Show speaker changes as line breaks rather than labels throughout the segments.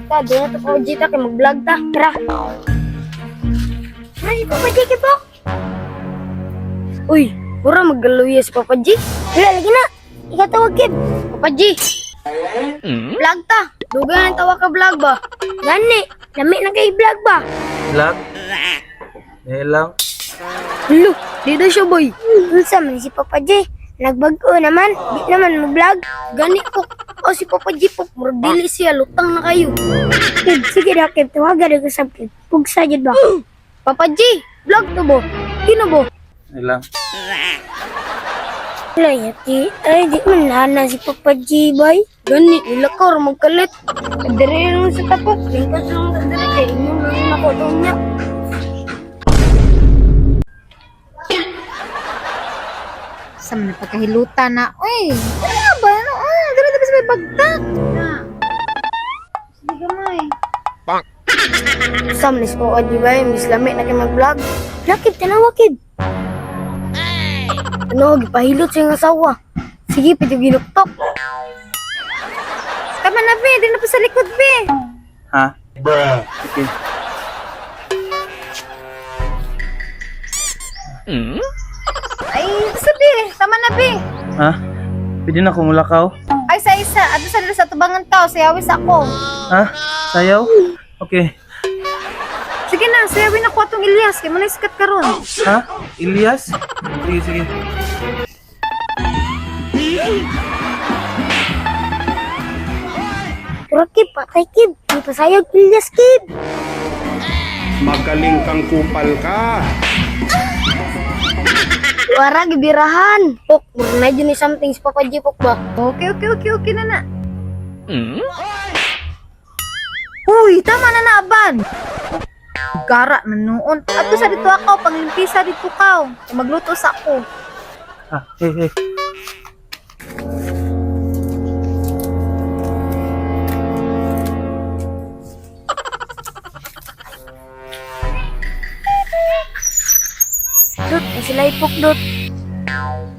Ta, doon na to Papa G ta kay mag-vlog ta. Tara. Tara si Papa G kay Pok. Uy, pura maggaluya si Papa G. Wala lagi na. Ikaw tawag Kib. Papa G. Vlog ta. Dugay na tawa ka vlog ba? Gani, lami na kay vlog ba?
Vlog? Dahil lang.
Hello, di daw siya boy. Unsa man si Papa G? Nagbago naman, di naman mo vlog. Gani po. O si Papa G po, murag dili siya, lutang na kayo.
Kib, sige na Kib, tawagan ko sa Kib. Pugsa jud ba?
Papa G, vlog to bo. Kino bo?
Dahil lang.
Wala yati. Ay, di man nana si Papa G, boy.
Gani, ilakaw ra magkalit. Dire lang sa tapok, lingkod lang sa dire kay inyo lang ako daw niya.
Sa man pagkahilutan na, uy, ano nga ba? Ano? Ah, dala dala sa may bagtak. Na. Sige gamay.
Sam ni si Papa G ba, miss lami na kay mag-vlog.
Wala Kib, tanawa Kib.
Ano, gipahilot sa iyong asawa. Sige, pwede ginuktok.
Tama na, be. Di na pa sa likod, be.
Ha? Okay.
Ay, sabi. Tama na, be.
Ha? Pwede na kumulakaw?
Ay, sa isa. Ato sa dala sa tubangan tao. Sayawis ako.
Ha? Sayaw? Okay.
Sige na, sayawin ako atong Ilyas. Kaya mo na isikat karon.
Ha? Ilyas? Sige, sige.
Pero Kib, patay Kib. Di pa sayog Ilyas Kib.
Magaling kang kupal ka.
Wara, gibirahan. Pok, murag na dyan ni something si Papa G, pok ba?
Okay na na. Uy, tama na naaban. Gara na noon. Ato sa dito ako, panglimpisa dito ka. Magluto sa ako.
Ah, hey, hey.
Dot, na sila ipok, dot.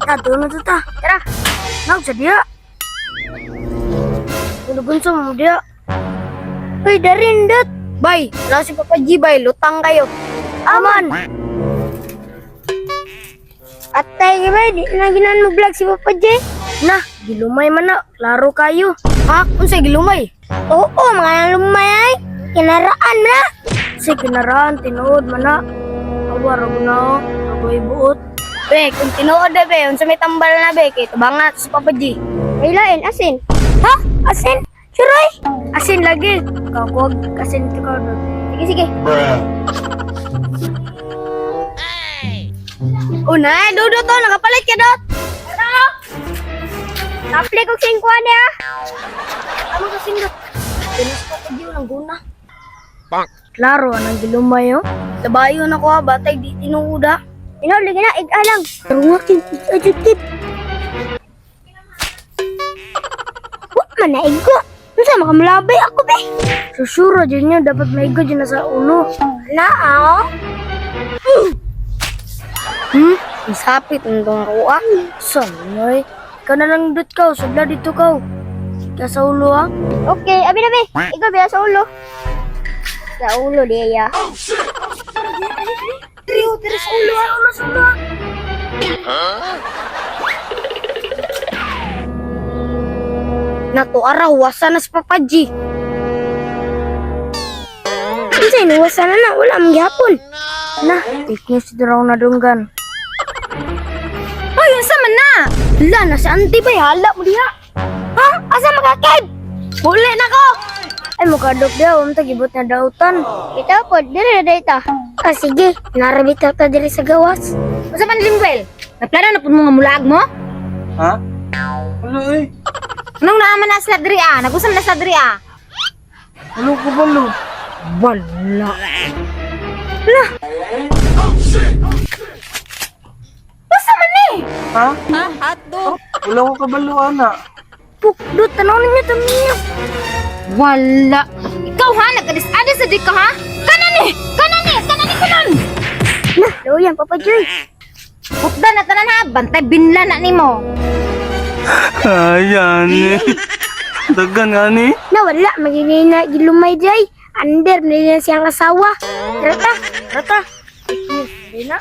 Ta, doon na to ta. Tara. Nag sa diya. Tulugon sa mo diya.
Uy, darin dot.
Bay, wala si Papa G, bay. Lutang kayo. Aman!
Atay Kib, ay, di na ginan mo vlog si Papa G.
Na, gilumay man na. Klaro kayo. Ha? Unsay gilumay?
Oo, mga lumay ay. Kinaraan na.
Unsay kinaraan, tinuod man na. Awa, rago na ako. Agoy buot. Be, kung tinuod na be, unsa may tambal na be, kay tabangat si Papa G.
Ay, lain, asin. Ha? Asin? Churoy?
Asin lagi. Kakuwag, asin ka dot.
Sige, sige.
Una, dudo to, nakapalit ka dot.
Tara! Tapli kog singkuan niya.
Ano kasi dot? Pinis ko ka ng guna. Klaro, anang gilumay oh. Labayo na ko ha, batay di tinuod ha.
Ikaw, lagi na, ig-alang. Pero nga, Kib, ig-adjud, Kib. Wa man na igo. Unsa makamlabay ako be?
Susura dyan niya, dapat maigo dyan na sa ulo.
Na ako?
Hmm? Ang sapit ng tong ruwa. Sanoy. Ikaw na lang dot ka, sudla dito ka. Kaya sa ulo ha.
Okay, abi na be. Ikaw biya sa ulo. Sa ulo diya.
Trio, trio sa ulo ha, ulo sa ulo ha. Nato ara, huwasa na si Papa G.
Unsa inuwasan na na wala man gihapon.
Na, fake news dito na dunggan.
Uy, unsa man na?
Hala, nasa auntie ba? Hala mo diha.
Ha? Asa makakib?
Buli na ko! Ay, mukadok diha. Huwag tagibot na dautan.
Itaw po, diri na dayta. Ah sige, narabit ta diri sa gawas.
Unsa man Limwell? Nagplano na pud mo nga mulaag mo?
Ha? Wala eh.
Anong naaman na sila diri ah? Nag-usam na sila diri ah?
Wala ko balo.
Wala. Wala. Unsa man ni?
Ha? Wala ko kabalo, ana.
Pukdot, tanong ninyo tamiyo.
Wala. Ikaw ha, nagkadis-adis sa di ka ha? Kanan ni! Kanan ni! Kanan ni kanan!
Na, luyan Papa Joy.
Putda na tanan ha, bantay binla na nimo.
Ayan. Dagan nga ni.
Na wala, magiging na gilumay day. Under, na siyang asawa. Tara ta.
Tara ta. Dili na.